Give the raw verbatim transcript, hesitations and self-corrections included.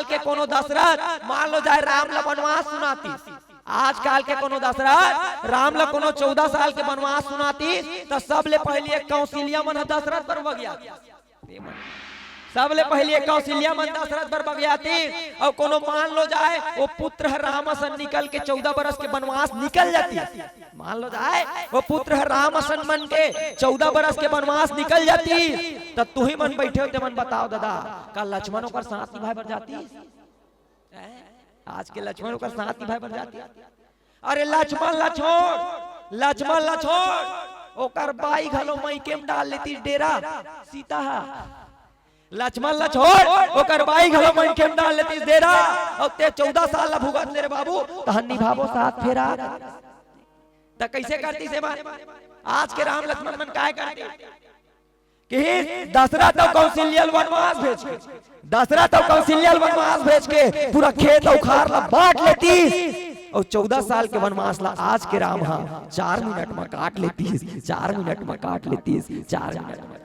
के कोनो दशरथ मान लो जाए राम ला बनवास सुनातिस, आजकाल के कोनो दशरथ राम ला कोनो चौदह साल के बनवास सुनातिस, त सबले पहिली एक कौशल्या मन ह दशरथ बर बगियातिस। सबले पहिली एक कौशल्या मन दशरथ बर बगियातिस, अउ कोनो मान लो जाए वो पुत्र ह राम असन निकल के चौदह बरस के बनवास निकल जातिस। मान लो जाए वो पुत्र ह राम असन मन के चौदह बरस के बनवास निकल जातिस, त तुही मन बइठे हो, ते मन बताओ ददा, का लक्ष्मण ओकर साथ निभाए बर जातिस? आज के लक्ष्मण ओकर साथ निभाए बर जातिस? अरे लक्ष्मण ला छोड़, लक्ष्मण ला छोड़, ओकर बाई घलो मइके म डाल लेतिस डेरा सीता ह। लक्ष्मण ला छोड़, ओकर बाई घलो मइके म डाल लेतिस डेरा। अउ ते चौदह साल ला भुगत ले रे बाबू, तहन निभाबो सात फेरा। त कइसे करतिस हे मन? आज के राम लक्ष्मण मन काय करतिस? कि दशरथ अउ कौशल्या ल वनवास भेज के, दशरथ अउ कौशल्या ल वनवास भेज के पूरा खेत अउ खार ला बांट लेतिस। अउ चौदह साल के वनवास ला आज के राम ह चार मिनट म काट लेतिस, चार मिनट म काट लेतिस, चार मिनट म।